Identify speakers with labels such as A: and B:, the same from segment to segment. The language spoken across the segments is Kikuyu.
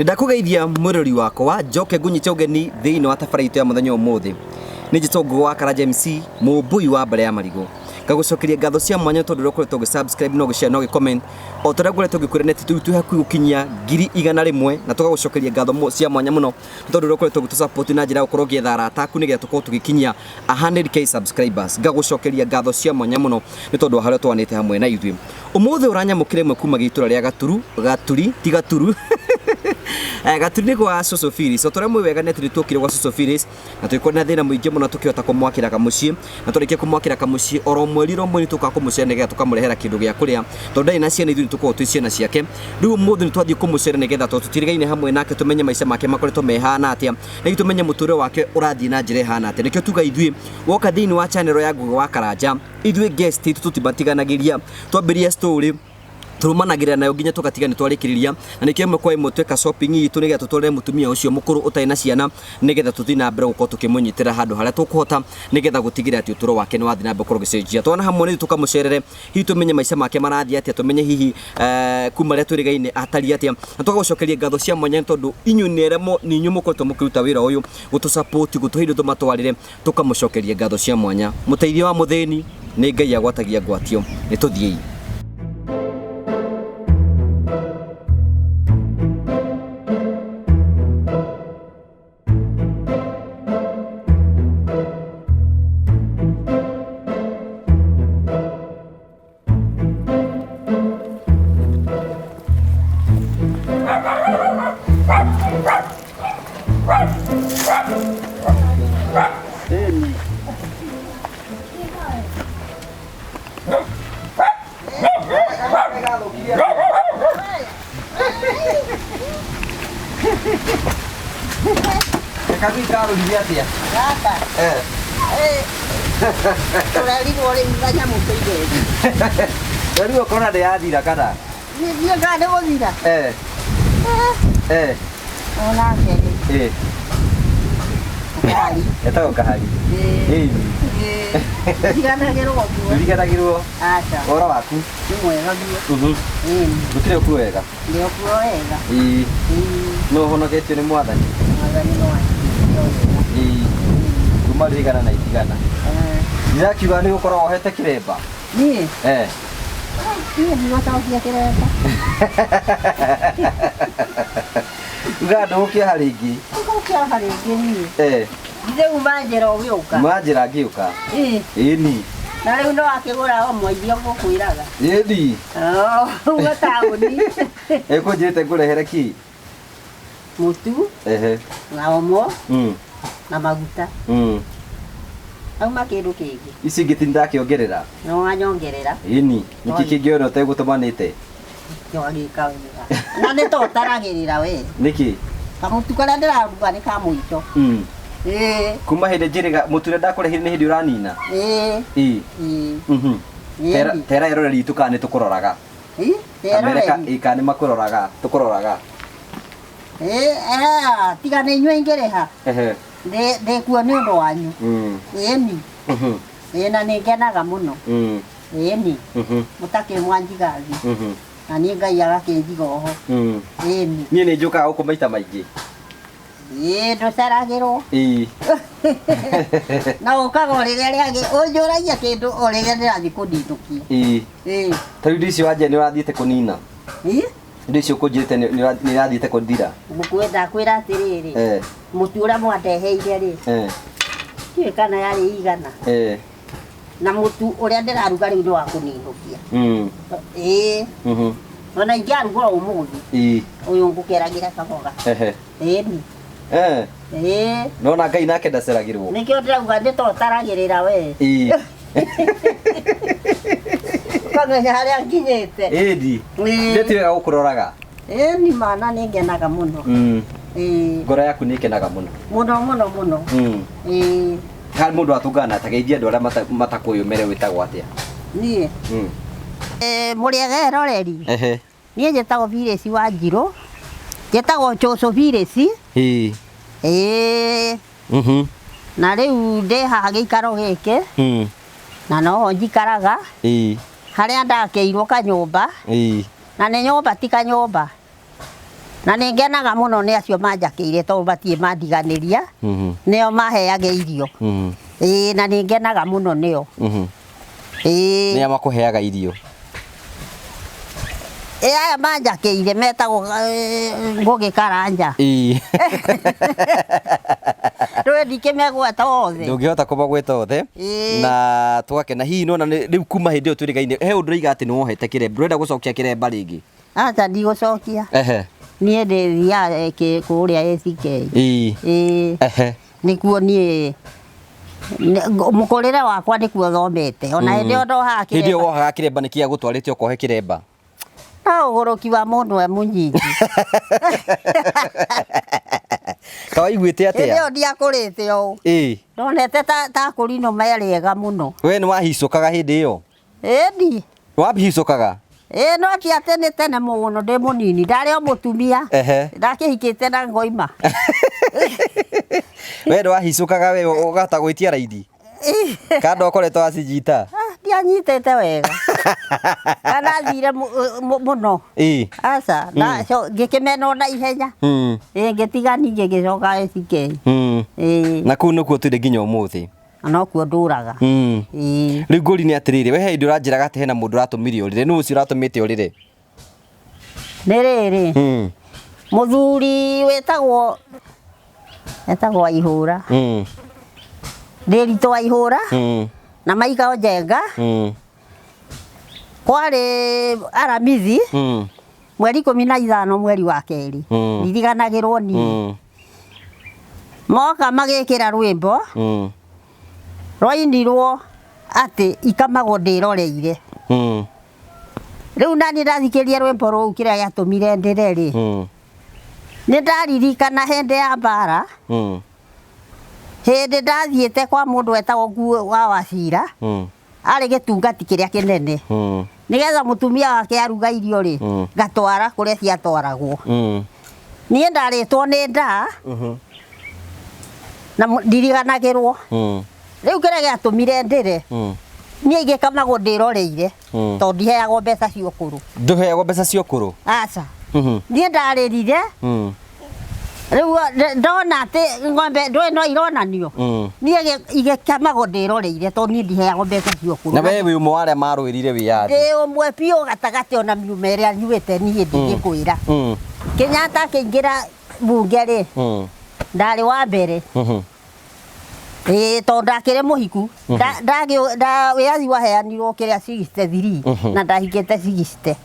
A: Nĩ ndakũgeithia mwĩrori wakwa njoke ngũnyite ũgeni thĩinĩ wa tabara itũ ya mũthenya ũmũthĩ. Nĩ njĩtwo Ngũgĩ wa Karanja MC, mũmbũi wa mbere ya marigũ. Ngagũcokeria ngatho cia mwanya tondũ ũrĩa ũkoretwo ũgĩ subscribe na ũgĩ share na ũgĩ comment. O ta ũrĩa ngoretwo ngĩkwĩra nĩ atĩ rĩu twĩ hakuhĩ gũkinyia 100,000 na tũgagũcokeria ngatho cia mwanya mũno nĩ tondũ ũrĩa ũkoretwo ũgĩtũ support na njĩra ya gũkorwo ũgĩetha arata aku nĩgetha tũkorwo tũgĩkinyia 100K subscribers. Ngagũcokeria ngatho cia mwanya mũno nĩ tondũ wa harĩa twanĩte hamwe na ithuĩ. Ũmũthĩ ũranyamũkĩra ĩmwe kuma gĩitũra rĩa Gaturu, Gaturi, ti Gaturu. Gaturi nĩ gwa Cũcũ Phyllis. O ta ũrĩa mũĩ wega nĩ atĩ nĩ tuokire gwa Cũcũ Phyllis na tũgĩkorwo na thĩna mũingĩ mũno tũkĩhota kũmwakĩra kamũciĩ na twarĩkia kũmwakĩra kamũciĩ oro mweri oro mweri tũkaga kũmũcera nĩgetha tũkamũrehera kĩndũ gĩa kũrĩa tondũ ndarĩ na ciana ithuĩ nĩ tũkoragwo twĩ ciana ciake. Rĩu ũmũthĩ nĩ twathiĩ kũmũcera nĩgetha tondũ tũtirĩgaine hamwe nake tũmenye maica make makoretwo mehana atĩa na tũmenye mũtũrĩre wake ũrathiĩ na njĩra ĩhana atĩa. Nĩkĩo tuga ithuĩ woka thĩinĩ wa channel ya Ngũgĩ wa Karanja ithuĩ guest itũ tũtimatiganagĩria twambĩrĩria story tũrũmanagĩrĩra nayo nginya tũgatiga nĩ twarĩkĩrĩria na nĩkĩo ĩmwe kwa ĩmwe tweka shopping itũ nĩgetha tũtwarĩre mũtumia ũcio mũkũrũ ũtarĩ na ciana nĩgetha tũthiĩ na mbere gũkorwo tũkĩmũnyitĩra handũ harĩa tũkũhota nĩgetha gũtigĩrĩra atĩ ũtũro wake nĩ wathiĩ na mbere gũkorwo ũgĩcenjia. Twana hamwe nĩ tũkamũcerere hihi tũmenye maica make marathiĩ atĩa tũmenye hihi kuma rĩrĩa twĩrĩgaine atariĩ atĩa na tũgagũcokeria ngatho cia mwanya nĩ tondũ inyuĩ nĩ arĩa nĩ inyuĩ mũkoretwo mũkĩruta wĩra ũyũ gũtũ support gũtũhe indo tũmatwarĩre tũkamũcokeria ngatho cia mwanya. Mũteithia wa mũthĩni nĩ Ngai agwatagia ngwatio. Nĩ tũthiĩi. Kabi karũrire atĩa?
B: Gaka.
A: Eh.
B: Eh. Tũrerirwo rĩu kanyamũ tũigĩte.
A: Rĩu ũkona ndĩrathira kana?
B: Niĩ kana nĩ gũthira.
A: Eh. Eh.
B: Onake rĩ.
A: Eh.
B: Kahari.
A: Etagwo kahari.
B: Ĩĩ.
A: Ĩĩ.
B: Ndiganagĩrwo guo.
A: Ndũriganagĩrwo.
B: Aca.
A: Ũhoro waku?
B: Nĩ mwega guo.
A: Mhm.
B: Ĩĩ.
A: Gũtirĩ ũkuo wega?
B: Ndĩ okuo wega.
A: Ĩĩ.
B: Ĩĩ.
A: No ũhonoketio nĩ Mwathani?
B: Mwathani no anjĩke wega.
A: Ĩĩ. Kuma rĩigana na itigana.
B: Eh.
A: Ndĩrakiuga nĩ gũkorwo wohete kĩremba.
B: Niĩ?
A: Eh.
B: Niĩ ndigũcokia kĩremba.
A: Uga ndũgũkĩoha rĩngĩ.
B: Ndũgũkĩoha rĩngĩ niĩ.
A: Eh.
B: Githĩ uma njĩra ũgĩũka?
A: Uma njĩra ngĩũka.
B: Ĩĩ.
A: Ĩni.
B: Na rĩu no akĩgũra o mwendia ngũkwĩraga.
A: Ĩni.
B: Oh, uma taũni.
A: Ĩkũnjĩrĩte ngũrehere kĩ?
B: Mũtu.
A: Ehe.
B: Na omo. Na maguta. Auma kĩndũ kĩngĩ.
A: Ici ingĩ ti ndakĩongerera.
B: No wanyongerera.
A: Ĩni. Nĩkĩ kĩngĩ ona ũtegũtũmanĩte?
B: Nĩwagĩka wega. Na nĩ to ũtaragĩrĩra we.
A: Nĩkĩ?
B: Kamũtu karĩa ndĩraruga nĩ ka mũico. Ĩĩ.
A: Kuma hĩndĩ njĩrĩga mũtu ũrĩa ndakũrehire nĩ hĩndĩ ũranina?
B: Ĩĩ.
A: Ĩĩ.
B: Ĩĩ.
A: Tera tera eroreri itũ kana nĩ tũkũroraga.
B: Ĩĩ,
A: Kamere ka
B: eroreri.
A: ĩĩ kana nĩ makũroraga, tũkũroraga.
B: Ĩĩ, tiga nĩ inyuĩ ingĩrĩha.
A: Ehe.
B: Ndĩ kuo nĩ ũndũ wanyu. Ĩĩni. Ĩĩ na nĩ ngenaga mũno. Ĩĩni. Mũtakĩ mwanjiga thĩ. Na niĩ Ngai agakĩnjiga oho. Ĩĩni.
A: Niĩ nĩ njũkaga gũkũ maita maingĩ.
B: Ĩĩ ndũceragĩrwo.
A: Ĩĩ.
B: Na ũkaga o rĩrĩa rĩagĩ, ũnjũragia kĩndũ o rĩrĩa ndĩrathiĩ kũninũkia.
A: Ĩĩ.
B: Ĩĩ.
A: Ta rĩu indo icio wanjia nĩ ũrathiĩte kũnina?
B: Ĩĩ.
A: Indo icio ũkũnjĩrĩte nĩ irathiĩte gũthira?
B: Ndakwĩra atĩrĩrĩ,
A: Eh.
B: mũtu ũrĩa mwandeheire rĩ,
A: Eh.
B: ndiũĩ kana yarĩ igana.
A: Eh.
B: Na mũtu ũrĩa ndĩraruga rĩu nĩ wa kũninũkia. Ĩĩ. Ona ingĩaruga o ũmũthĩ,
A: Ĩĩ.
B: ũyũ ngũkeragĩra kaboga.
A: Ehe.
B: Ĩĩni.
A: Eh.
B: Ĩĩ.
A: Nona Ngai nake ndaceragĩrwo.
B: Nĩkĩo ndĩrauga nĩ to ũtaragĩrĩra we.
A: Ĩĩ.
B: Ũkamenya harĩa nginyĩte.
A: Ĩĩni.
B: Ĩĩ.
A: Nĩ ti wega gũkũroraga.
B: Ĩĩni mana nĩ ngenaga mũno. Ĩĩ.
A: Ngoro yaku nĩ ĩkenaga mũno.
B: Mũno mũno mũno. Ĩĩ.
A: Harĩ mũndũ watũngana na tageithia andũ arĩa matakũĩ ũmere wĩtagwo atĩa?
B: Niĩ. Mũrĩega eroreri.
A: Ehe.
B: Niĩ njĩtagwo Phyllis Wanjirũ. Njĩtagwo Cũcũ Phyllis.
A: Ĩĩ.
B: Ĩĩ. Na rĩu ndĩ haha gĩikaro gĩkĩ. Na noho njikaraga.
A: Ĩĩ.
B: Harĩa ndakĩirwo kanyũmba.
A: Ĩĩ.
B: Na nĩ nyũmba ti kanyũmba. Na nĩ ngenaga mũno nĩ acio manjakĩire tondũ matirĩ mandiganĩria. Nĩo maheage irio. Ĩĩ, na nĩ ngenaga mũno nĩo. Ĩĩ.
A: Nĩa makũheaga irio?
B: Ĩ aya manjakĩire metagwo Ngũgĩ Karanja. Rĩu ndikĩmegweta othe.
A: Ndũngĩhota kũmagweta othe.
B: Ĩĩ.
A: Na tũgakena hihi nona rĩu kuma hĩndĩ ĩyo twĩrĩgaine he ũndũ ũraiga atĩ nĩwohete kĩremba, ndũrenda gũcokia kĩremba rĩngĩ?
B: Aca, ndigũcokia. Niĩ ndĩthiaga kũrĩa ACK. Ĩĩ. Nĩkuo niĩ mũkũrĩre wakwa nĩkuo thomete. Ona hĩndĩ ĩyo ndohaga
A: Hĩndĩ ĩyo
B: kĩremba.
A: wohaga kĩremba nĩkĩ gĩagũtwarĩte ũkohe kĩremba?
B: No ũgũrũki wa mũndũ e mũnyinyi.
A: Kawaiguĩte
B: Hĩndĩ
A: atĩa?
B: ĩyo ndiakũrĩte ũũ. Ndonete ta kũrinũ merĩega mũno.
A: We nĩwahicũkaga hĩndĩ ĩyo?
B: Ĩni.
A: Wahicũkaga?
B: Ĩĩ, no ti atĩ nĩ tene mũno ndĩ mũnini, ndarĩ o mũtumia. Ndakĩhikĩte na ngoima.
A: We nĩwahicũkaga we ũkahota gwĩtia raini? Kana ndwakoretwo wacinjita?
B: Ndianyitĩte wega. Kana thire mũno. Aca, ngĩkĩmenwo na ihenya. Ĩĩ, ngĩtiga ningĩ ngĩcoka ACK. Ĩĩ.
A: Na kũu nĩkuo tũrĩ nginya ũmũthĩ.
B: Nokuo ndũraga. Ĩĩ.
A: Rĩu ngũri nĩ atĩrĩrĩ, we he hĩndĩ ũranjĩraga atĩ hena mũndũ ũratũmire ũrĩre, nũ ũcio ũratũmĩte ũrĩre?
B: Nĩ rĩrĩ, mũthuri wĩtagwo etagwo Waihũra. Ndĩritũ Waihũra na Maika Njenga. Kwarĩ Aramithi mweri 15 mweri wa kerĩ. Ndiriganagĩrwo niĩ. Moka magĩkĩra rwĩmbo rwainirwo atĩ ikamagwo ndĩroreire. Rĩu nani ndathikĩria rwĩmbo rũu kĩrĩa gĩatũmire ndĩre rĩ, nĩ ndaririkana hĩndĩ ya mbara, hĩndĩ ndathiĩte kwa mũndũ wetagwo Nguo wa Wacira, arĩ gĩtungati kĩrĩa kĩnene. Nĩgetha mũtumia wake aruga irio rĩ, ngatwara kũrĩa ciatwaragwo. Niĩ ndarĩtwo nĩ nda, na ndiriganagĩrwo. Rĩu kĩrĩa gĩatũmire ndĩre, niĩ igĩkamagwo ndĩroreire, tondũ ndiheagwo mbeca cia ũkũrũ.
A: Ndũheagwo mbeca cia ũkũrũ?
B: Aca. Niĩ ndarĩrire, rĩu ndona atĩ ng'ombe ndũĩ no ironanio. Niĩ igĩkamagwo ndĩroreire tondũ niĩ ndiheagwo mbeca cia ũkũrũ.
A: Na we wĩ ũmwe wa arĩa marũĩrire wĩyathi?
B: Ndĩ ũmwe biũ gatagatĩ ona miuma ĩrĩa nyuĩte niĩ ndingĩkwĩra. Kenyatta akĩingĩra bunge rĩ, ndarĩ wa mbere. Ĩĩ, tondũ ndakĩrĩ mũhiku. Wĩyathi waheanirwo kĩrĩa 63 na ndahikĩte 60.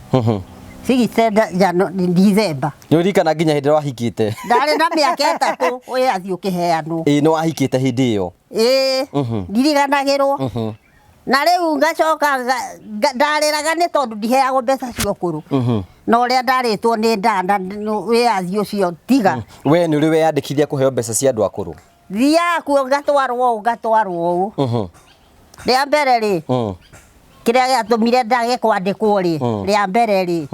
B: 60 December.
A: Nĩ ũririkana nginya hĩndĩ ĩrĩa wahikĩte?
B: Ndarĩ na mĩaka 3 wĩyathi ũkĩheanwo.
A: Ĩĩ, nĩ wahikĩte hĩndĩ ĩyo?
B: Ĩĩ, ndiriganagĩrwo. Na rĩu ngacoka ndarĩraga nĩ tondũ ndiheagwo mbeca cia ũkũrũ. Na ũrĩa ndarĩtwo nĩ nda na wĩyathi ũcio tiga.
A: We nĩ ũrĩ weyandĩkithia kũheo mbeca cia andũ akũrũ?
B: Thiaga kuo ngatwarwo ũũ, ngatwarwo ũũ. Rĩa mbere rĩ, kĩrĩa gĩatũmire ndage kwandĩkwo rĩ, rĩa mbere rĩ,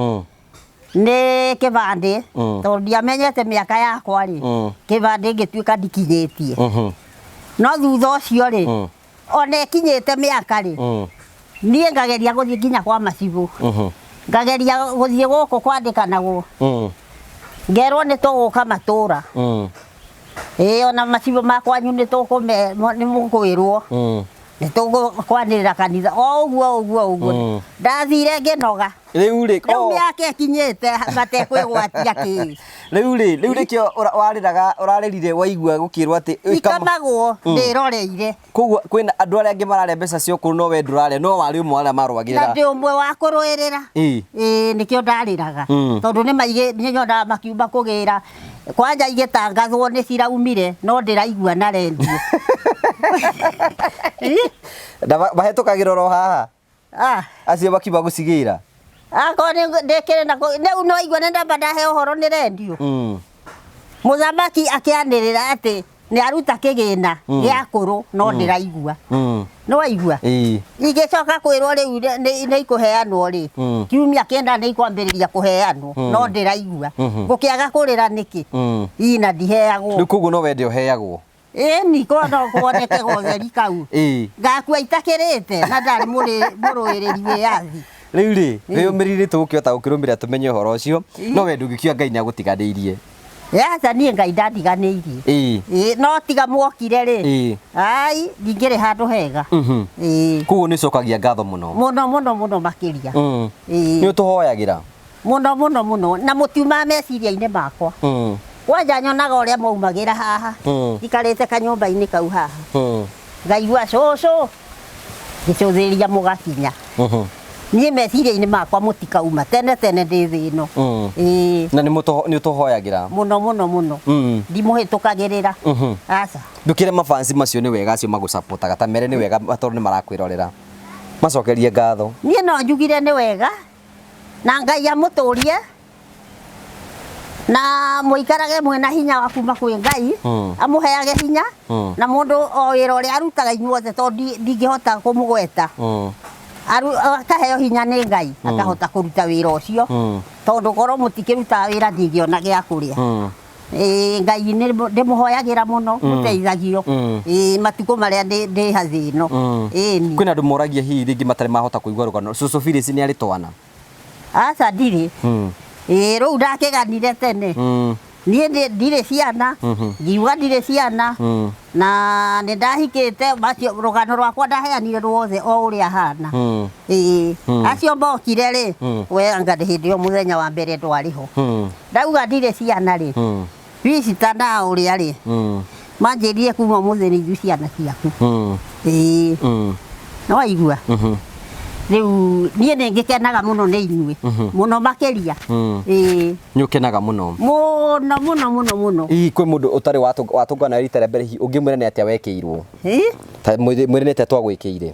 B: nĩ kĩbandĩ, tondũ ndiamenyete mĩaka yakwa rĩ, kĩbandĩ ngĩtuĩka ndikinyĩtie. No thutha ũcio rĩ, ona ĩkinyĩte mĩaka rĩ, niĩ ngageria gũthiĩ nginya kwa macibũ. Ngageria gũthiĩ gũkũ kwandĩkanagwo. Ngerwo nĩ tũgũka matũra. Ĩĩ, ona macibũ makwanyu nĩ nĩ mũkwĩrwo. Nĩ tũgũkwanĩrĩra kanitha. O ũguo, ũguo, ũguo. Ndathire ngĩnoga.
A: Rĩu rĩ,
B: Rĩu mĩaka ĩkinyĩte matekwĩgwatia kĩ.
A: Rĩu rĩ, rĩu nĩkĩo warĩraga, ũrarĩrire waigua gũkĩrwo atĩ
B: ikamagwo ndĩroreire.
A: Koguo kwĩna andũ arĩa angĩ mararĩa mbeca cia ũkũrũ no we ndũrarĩa, no warĩ ũmwe wa arĩa marũagĩrĩra.
B: Na ndĩ ũmwe wa kũrũĩrĩra. Ĩĩ, nĩkĩo ndarĩraga. Tondũ nĩ maigĩ, nĩ nyonaga makiuma kũgĩra. Kwanja igĩtangathwo nĩ ciraumire, no ndĩraigua na rendio.
A: Na mahetũkagĩra oro haha? Acio makiuma gũcigĩra?
B: Akorwo nĩ ndĩkĩrĩ na kũ-, rĩu no igua nĩ ndamba ndahe ũhoro nĩ rendio. Mũthamaki akĩanĩrĩra atĩ nĩ aruta kĩgĩna gĩa kũrũ, no ndĩraigua. Nĩ waigua?
A: Ĩĩ.
B: Ingĩcoka kwĩrwo rĩu nĩ ikũheanwo rĩ, kiumia kĩenda nĩ ikwambĩrĩria kũheanwo, no ndĩraigua. Ngũkĩaga kũrĩra nĩkĩ? Ii, na ndiheagwo.
A: Rĩu koguo no wende ũheagwo?
B: Ĩni, korwo no kuoneke gotheri kau.
A: Ĩĩ.
B: Ngakua itakĩrĩte na ndarĩ mũrũĩrĩri wĩyathi.
A: Rĩu rĩ, wĩyũmĩrĩrie, tũgũkĩhota gũkĩrũmĩrĩra tũmenye ũhoro ũcio, no we ndũngĩkiuga Ngai nĩagũtiganĩirie.
B: Aca, niĩ Ngai ndandiganĩirie. Ĩĩ, no tiga mwokire rĩ, ai, ndingĩrĩ handũ hega. Ĩĩ.
A: Koguo nĩ ũcokagia ngatho mũno.
B: Mũno mũno mũno makĩria.
A: Nĩ
B: Ĩĩ.
A: ũtũhoyagĩra.
B: Mũno mũno mũno, na mũtiumaga meciria-inĩ makwa. Kwanja nyonaga ũrĩa mwaumagĩra haha, njikarĩte kanyũmba-inĩ kau haha, ngaigua cũcũ, ngĩcũthĩrĩria mũgakinya. Niĩ meciria-inĩ makwa mũtikauma tene tene ndĩ thĩ ĩno. Ĩĩ.
A: Na nĩ ũtũhoyagĩra.
B: Mũno mũno mũno. Ndimũhĩtũkagĩrĩra. Aca.
A: Ndũkĩre mafansi macio nĩ wega, acio magũcapotaga, ta mere nĩ wega tondũ nĩ marakwĩrorera, macokerie ngatho.
B: Niĩ no njugire nĩ wega, na Ngai amũtũrie na mũikarage mwĩna hinya wa kuma kwĩ Ngai, amũheage hinya, na mũndũ o wĩra ũrĩa arutaga inyuothe, tondũ ndingĩhota kũmũgweta, akaheo hinya nĩ Ngai, akahota kũruta wĩra ũcio, tondũ korwo mũtikĩrutaga wĩra ndingĩona gĩa kũrĩa. Ĩĩ, Ngai nĩ ndĩmũhoyagĩra mũno, mũteithagio, ĩĩ, matukũ marĩa ndĩ hathĩ ĩno. Ĩni.
A: Kwĩna andũ moragia hihi rĩngĩ matarĩ mahota kũigua rũgano, cũcũ Phyllis nĩ arĩ twana?
B: Aca, ndirĩ. Ĩĩ, rĩu ndakĩganire tene. Niĩ ndirĩ ciana, ngiuga ndirĩ ciana, na nĩ ndahikĩte. Macio rũgano rwakwa ndaheanire ruothe o ũrĩa hana. Ĩĩ, acio mokire rĩ, we anga nĩ hĩndĩ ĩyo mũthenya wa mbere ndwarĩ ho. Ndauga ndirĩ ciana rĩ, Vista na ũrĩa rĩ, manjĩrire kuma ũmũthĩ nĩ ithuĩ ciana ciaku. Ĩĩ. No waigua, rĩu niĩ nĩ ngĩkenaga mũno nĩ inyuĩ, mũno makĩria. Ĩĩ.
A: Nĩ ũkenaga mũno.
B: Mũno mũno mũno mũno.
A: Hihi kwĩ mũndũ ũtarĩ watũngana nawe rita rĩa mbere, hihi ũngĩmwĩra nĩ atĩa wekĩirwo?
B: Ĩ?
A: Ta mwĩre nĩ atĩa twagwĩkĩire.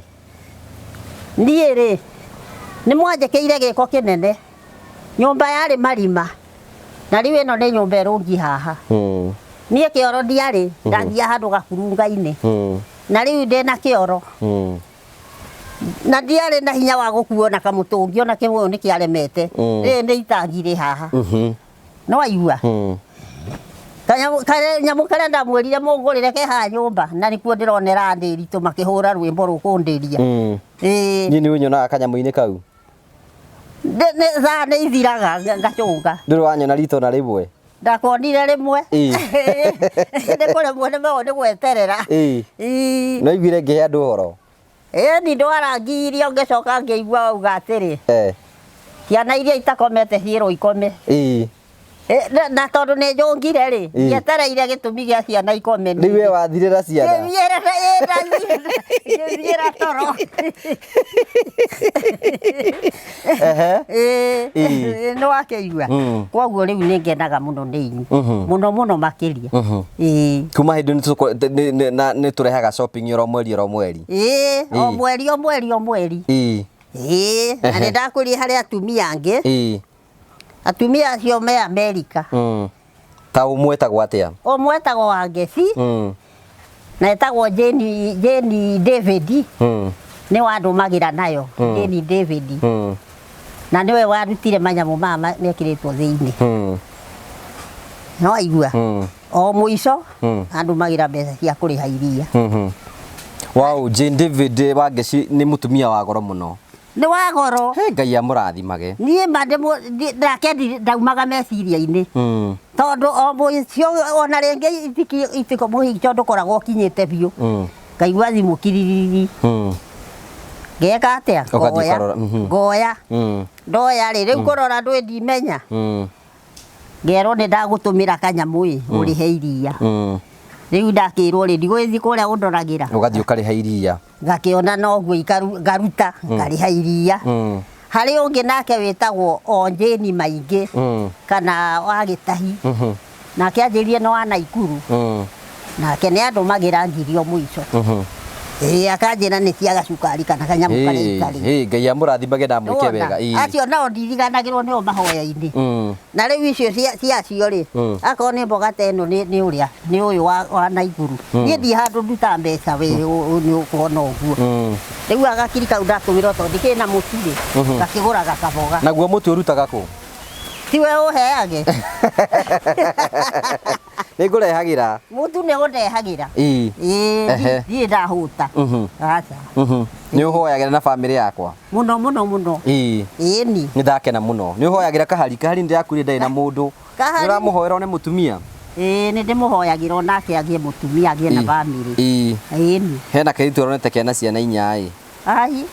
B: Niĩ rĩ, nĩ mwanjĩkĩire gĩko kĩnene. Nyũmba yarĩ marima, na rĩu ĩno nĩ nyũmba ĩrũngi haha. Niĩ kĩoro ndiarĩ, ndathia handũ gakurunga-inĩ, na rĩu ndĩna kĩoro, na ndiarĩ na hinya wa gũkuo na kamũtũngi, ona kĩbũyũ nĩ kĩaremete. Rĩrĩ nĩ itangi rĩ haha. No waigua, kanyamũ karĩa ndamwĩrire mũngũrĩre ke haha nyũmba, na nĩkuo ndĩronera ndĩritũ makĩhũra rwĩmbo rũkũndĩria. Ĩĩ.
A: Niĩ nĩ ũnyonaga kanyamũ-inĩ kau?
B: Thaa nĩ ithiraga ngacũnga.
A: Ndũrĩ wanyona rita ona rĩmwe?
B: Ndakonire rĩmwe. Nĩ kũremwo nĩ mao nĩ gweterera. Ĩĩ.
A: No iguire ngĩhe andũ ũhoro?
B: Ĩĩ, ni ndwarangiirio, ngĩcoka ngĩigua wauga atĩrĩ, ciana iria itakomete ciĩrwo ikome. Na tondũ nĩ njũngire rĩ, ngĩetereire gĩtũmi gĩa ciana ikome.
A: Rĩu we wathirĩra ciana.
B: Ngĩthiĩra, ĩ, ngĩthiĩra toro.
A: Ehe.
B: Ĩĩ. Nĩ wakĩigua. Koguo rĩu nĩ ngenaga mũno nĩ inyuĩ, mũno mũno makĩria. Ĩĩ.
A: Kuma hĩndĩ nĩ tũrehaga shopping oro mweri oro mweri.
B: Ĩĩ, o mweri o mweri o mweri. Ĩĩ, na nĩ ndakwĩrire harĩ atumia angĩ, atumia acio me Amerika.
A: Ta ũmwe etagwo atĩa?
B: Ũmwe etagwo Wangeci, na etagwo Jane, Jane David. Nĩ wandũmagĩra nayo, Jane David, na nĩwe warutire manyamũ maya mekĩrĩtwo thĩinĩ. No waigua, o mũico andũmagĩra mbeca cia kũrĩha iria.
A: Wow, Jane David Wangeci nĩ mũtumia wa goro mũno.
B: Nĩ wa goro.
A: He Ngai amũrathimage.
B: Niĩ ma nake ndaumaga meciria-inĩ, tondũ o mũico ona rĩngĩ itiko mũico ndũkoragwo ũkinyĩte biũ, ngaigua thimũ kiririri, ngeka atĩa?
A: Ũgathiĩ
B: Ngoya.
A: ũkarora,
B: Ngoya. Ndoya rĩ, rĩu kũrora ndũĩ ndimenya, ngerwo nĩ ndagũtũmĩra kanyamũ ĩ, ũrĩhe iria. Rĩu ndakĩrwo rĩ, ndigũgĩthiĩ kũrĩa ũndoragĩra.
A: Ũgathiĩ ũkarĩha iria.
B: Ngakĩona noguo ngaruta ngarĩha iria. Harĩ ũngĩ nake wĩtagwo o Jane Maingĩ, kana wa Gĩtahi, nake anjĩrire nĩ wa Naikuru, nake nĩ andũmagĩra 1000 o mũico. Ĩĩ, akanjĩra nĩ cia gacukari kana kanyamũ karĩa itarĩ.
A: Ĩĩ, Ngai amũrathimage na amwĩke wega.
B: Nĩwona? Acio nao ndiriganagĩrwo nĩo mahoya-inĩ. Na rĩu icio cia acio rĩ, akorwo nĩ mboga ta ĩno, nĩ ũrĩa nĩ ũyũ wa Naikuru. Niĩ ndiĩ handũ ndutaga mbeca, we nĩ ũkuona ũguo. Rĩu agakiri kau ndatũmĩrwo, tondũ ndikĩrĩ na mũtu rĩ, ngakĩgũraga kaboga.
A: Naguo mũtu ũrutaga kũ?
B: Tiwe ũheage.
A: Nĩ ngũrehagĩra.
B: Mũtu nĩ ũndehagĩra.
A: Ĩĩ.
B: Ĩĩ.
A: Ehe.
B: Ndirĩ ndahũta. Aca.
A: Nĩ ũhoyagĩra na bamĩrĩ yakwa.
B: Mũno mũno mũno.
A: Ĩĩ.
B: Ĩni.
A: Nĩ ndakena mũno. Nĩ ũhoyagĩra kahari. Kahari nĩ ndĩrakuire ndarĩ na mũndũ.
B: Kahari.
A: Nĩ ũramũhoera one mũtumia.
B: Ĩĩ, nĩ ndĩmũhoyagĩra onake agĩe mũtumia, agĩe na bamĩrĩ.
A: Ĩĩ.
B: Ĩni.
A: Hena kairĩtu ũronete kena ciana inya ĩ.
B: Ai.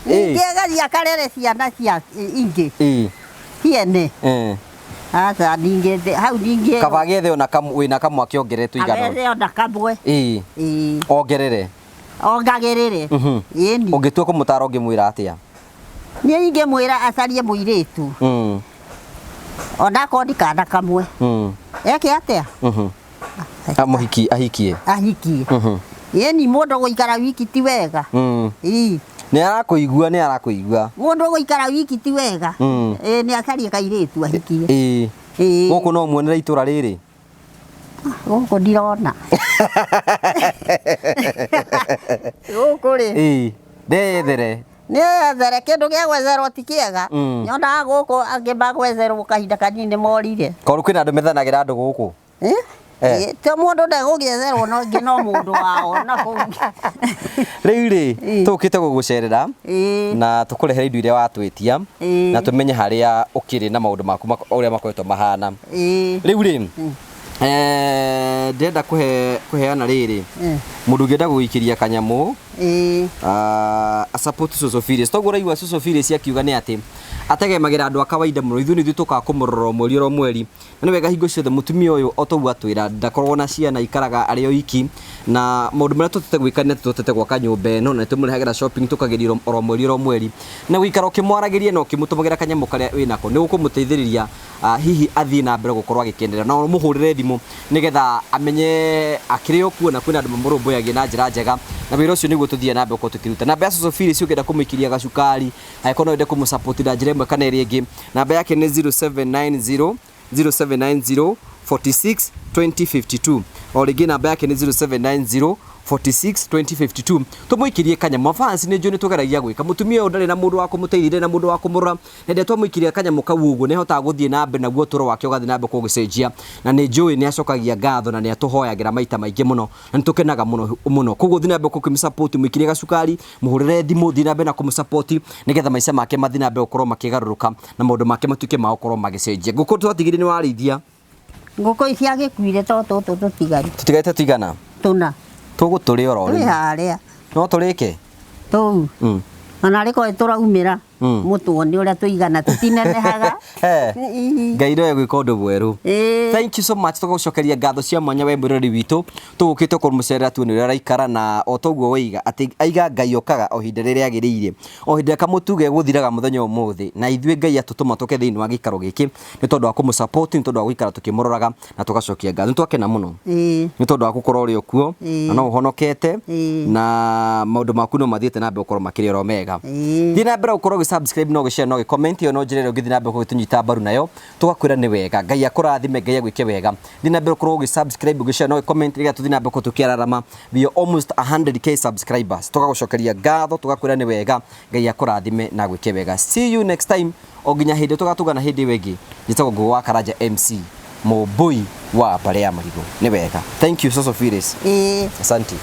A: Ĩĩ.
B: Ningĩ agathiĩ akarere ciana cia ingĩ
A: Ĩĩ.
B: ciene.
A: Eh.
B: Aca, ningĩ hau ningĩ.
A: Kaba agethe ona kamwe wĩna kamwe akĩongerere tũigana.
B: Agethe ona kamwe.
A: Ĩĩ.
B: Ĩĩ.
A: Ongerere.
B: Ongagĩrĩre. Ĩni.
A: Ũngĩtua kũmũtara ũngĩmwĩra atĩa?
B: Niĩ ingĩmwĩra acarie mũirĩtu. Onakorwo nĩ kana kamwe. Eke atĩa?
A: Amũhiki ahikie.
B: Ahikie. Ĩni, mũndũ gũikara wiki ti wega. Ĩĩ.
A: Nĩ arakũigua, nĩ arakũigua.
B: Mũndũ gũikara wiki ti wega. Ĩĩ, nĩ acarie kairĩtu ahikie.
A: Ĩĩ.
B: Ĩĩ.
A: Gũkũ no muonere itũra rĩrĩ.
B: Gũkũ ndirona. Gũkũ rĩ.
A: Ĩĩ. Ndeyethere.
B: Nĩ ethere kĩndũ gĩa gwetherwo ti kĩega. Nyonaga gũkũ angĩ magwetherwo kahinda kanini morire.
A: Korwo kwĩna andũ methanagĩra andũ gũkũ.
B: Eh?
A: Eh.
B: Ĩĩ, to mũndũ ndegũgĩetherwo no ingĩ no mũndũ wao na kũu.
A: Rĩu rĩ,
B: Ĩĩ.
A: tũkĩte gũgũcerera
B: Ĩĩ.
A: na tũkũrehere indo iria watwĩtia
B: Ĩĩ.
A: na tũmenye harĩa ũkĩrĩ na maũndũ maku ũrĩa makoretwo mahana.
B: Ĩĩ.
A: Rĩu rĩ, ndĩrenda kũheana rĩrĩ. Mũndũ ũngĩenda gũgũikĩria kanyamũ,
B: Ĩĩ.
A: Support Social Phyllis. Toguo ũraigua Social Phyllis akiuga nĩ atĩ ategemagĩra andũ a kawaida mũno. Ithuĩ nĩ ithuĩ tũkaga kũmũrora o mweri oro mweri. Na nĩ wega hingo ciothe mũtumia ũyũ o toguo atwĩra ndakoragwo na ciana, ikaraga arĩ o iki. Na maũndũ marĩa tũtete gwĩka nĩ atĩ tũtete gwaka nyũmba ĩno na nĩ tũmũrehagĩra shopping tũkageria oro mweri oro mweri. Na gũikara ũkĩmwaragĩria na ũkĩmũtũmagĩra kanyamũ karĩa wĩnako nĩ gũkũmũteithĩrĩria, hihi athiĩ na mbere gũkorwo agĩkenera. Na ũmũhũrĩre thimũ nĩgetha amenye akĩrĩ o kuo na kwĩna andũ mamũrũmbũyagia na njĩra njega. Na wĩra ũcio nĩguo tũthiĩ na mbere gũkorwo tũkĩruta. Namba ya Social Phyllis ũngĩenda kũmũikĩria gacukari, angĩkorwo no wende kũmũsupport na njĩra ĩmwe kana ĩrĩa ĩngĩ, namba yake nĩ 0790 0790 46 2052. O rĩngĩ namba yake nĩ 0790 46 2052. Tũmũikĩrie kanyamũ. Fans nĩ njũĩ nĩ tũgeragia gwĩka. Mũtumia ũyũ ndarĩ na mũndũ wa kũmũteithia, ndarĩ na mũndũ wa kũmũrora. Na rĩrĩa twamũikĩria kanyamũ kau ũguo nĩ ahotaga gũthiĩ na mbere naguo ũtũũro wake ũgathiĩ na mbere gũgĩcenjia. Na nĩ njũĩ nĩ acokagia ngatho na nĩ atũhoyagĩra maita maingĩ mũno na nĩ tũkenaga mũno mũno. Koguo thiĩ na mbere gũkĩmũsupport, mũikĩrie gacukari, mũhũrĩre thimũ, thiĩ na mbere na kũmũsupport nĩgetha maica make mathiĩ na mbere gũkorwo makĩgarũrũka na maũndũ make matuĩke ma gũkorwo magĩcenjia. Ngũkũ twatigire nĩ warĩithia.
B: Ngũkũ ici agĩkuire to tũtũ tũtigaru.
A: Tũtigarĩte tũigana?
B: Tũna.
A: Tũgũtũrĩa oro
B: Twĩ
A: rĩu.
B: harĩa.
A: No tũrĩke?
B: Tũu. Ona rĩkorwo tũraumĩra mũtwo nĩ ũrĩa tũigana tũtinenehaga.
A: Ngai no egwĩka ũndũ mwerũ.
B: Ĩĩ.
A: Thank you so much. Tũgũcokeria ngatho cia mwanya we mwĩroreri witũ. Tũgũkĩte kũmũcerera tuone ũrĩa araikara na o toguo waiga atĩ aiga Ngai okaga o ihinda rĩrĩa rĩagĩrĩire. O hĩndĩ ĩrĩa kamũtu gegũthiraga mũthenya ũmũthĩ. Na ithuĩ Ngai atũtũma tũke thĩinĩ wa gĩikaro gĩkĩ nĩ tondũ wa kũmũsupport, nĩ tondũ wa gũikara tũkĩmũroraga na tũgacokia ngatho. Nĩ twakena mũno.
B: Ĩĩ.
A: Nĩ tondũ wa gũkorwo ũrĩ o kuo
B: Ĩĩ.
A: na no ũhonokete
B: Ĩĩ.
A: na maũndũ maku no mathiĩte na mbere gũkorwo makĩrĩ oro mega.
B: Ĩĩ.
A: Thiĩ na mbere gũkorwo ũgĩ-subscribe na ũgĩ-share na ũgĩ-comment, ĩyo no njĩra ĩrĩa ũngĩthiĩ na mbere gũgĩtũnyita mbaru nayo. Tũgakwĩra nĩ wega. Ngai akũrathime, Ngai agwĩke wega. Thiĩ na mbere gũkorwo ũgĩ-subscribe, ũgĩ-share na ũgĩ-comment nĩgetha tũthiĩ na mbere gũkorwo tũkĩararama. We are almost 100k subscribers. Tũgagũcokeria ngatho, tũgakwĩra nĩ wega. Ngai akũrathime na agwĩke wega. See you next time. O nginya hĩndĩ tũgatũngana hĩndĩ ĩyo ĩngĩ. Njĩtagwo Ngũgũ wa Karanja MC, mũmbũi wa mbarĩ ya marigũ. Nĩ wega. Thank you, Social Phyllis.
B: Ĩĩ.
A: Asante.